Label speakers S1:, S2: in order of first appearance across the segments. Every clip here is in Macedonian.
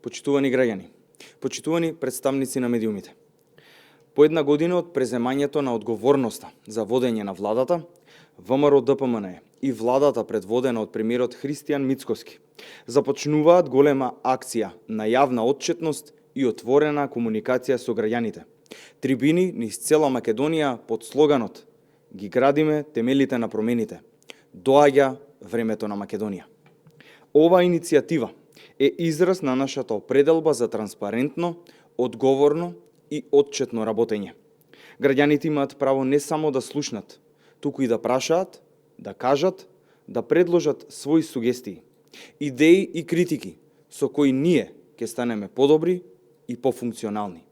S1: Почитувани граѓани, почитувани представници на медиумите. По една година од преземањето на одговорноста за водење на владата, ВМРО-ДПМН и владата предводена од премиерот Христијан Мицкоски започнуваат голема акција на јавна отчетност и отворена комуникација со граѓаните. Трибини низ цела Македонија под слоганот "Ги градиме темелите на промените. Доаѓа времето на Македонија". Ова иницијатива е израз на нашата определба за транспарентно, одговорно и отчетно работење. Граѓаните имаат право не само да слушнат, туку и да прашаат, да кажат, да предложат своји сугестии, идеи и критики со кои ние ќе станеме подобри и пофункционални.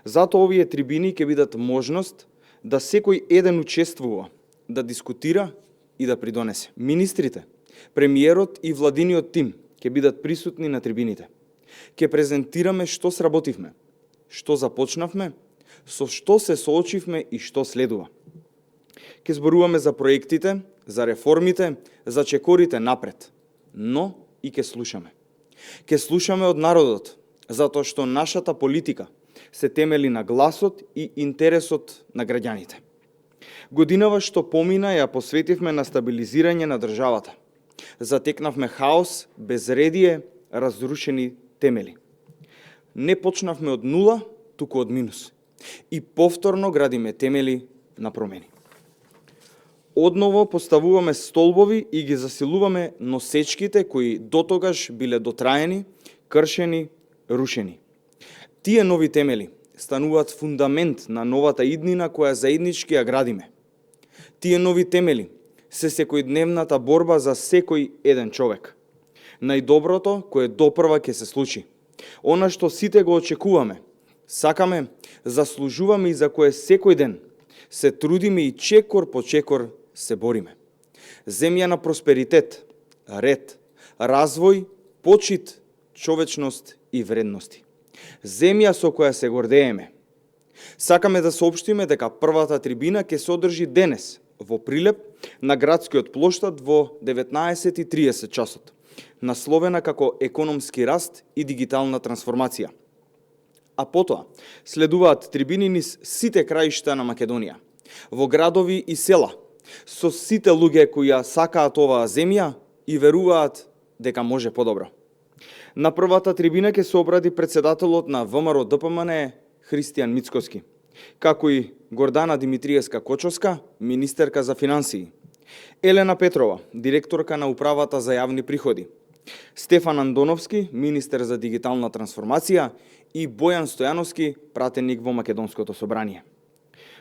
S1: Затоа овие трибини ќе бидат можност да секој еден учествува, да дискутира и да придонесе. Министрите, премиерот и владиниот тим ќе бидат присутни на трибините. Ќе презентираме што сработивме, што започнавме, со што се соочивме и што следува. Ќе зборуваме за проектите, за реформите, за чекорите напред, но и ќе слушаме. Ќе слушаме од народот, затоа што нашата политика се темели на гласот и интересот на граѓаните. Годинава што помина ја посветивме на стабилизирање на државата. Затекнавме хаос, безредие, разрушени темели. Не почнавме од нула, туку од минус. И повторно градиме темели на промени. Одново поставуваме столбови и ги засилуваме носечките кои дотогаш биле дотраени, кршени, рушени. Тие нови темели стануваат фундамент на новата иднина која заеднички ја градиме. Тие нови темели се секојдневната борба за секој еден човек. Најдоброто кое допрва ќе се случи. Она што сите го очекуваме, сакаме, заслужуваме и за кое секој ден се трудиме и чекор по чекор се бориме. Земја на просперитет, ред, развој, почит, човечност и вредности. Земја со која се гордееме. Сакаме да соопштиме дека првата трибина ќе се одржи денес во Прилеп на градскиот плоштад во 19:30 часот, насловена како економски раст и дигитална трансформација. А потоа следуваат трибини низ сите краишта на Македонија, во градови и села, со сите луѓе кои ја сакаат оваа земја и веруваат дека може подобро. На првата трибина ќе се обради председателот на ВМРО-ДПМН Христијан Мицкоски, како и Гордана Димитриевска Кочовска, министерка за финансии, Елена Петрова, директорка на Управата за јавни приходи, Стефан Андоновски, министер за дигитална трансформација и Бојан Стојановски, пратеник во Македонското собрание.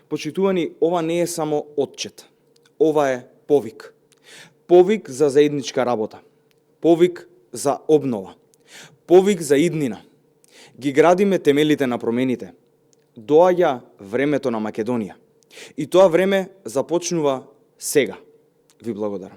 S1: Почитувани, ова не е само отчет. Ова е повик. Повик за заедничка работа. Повик за обнова. Повик за иднина. Ги градиме темелите на промените. Доаѓа времето на Македонија. И тоа време започнува сега. Ви благодарам.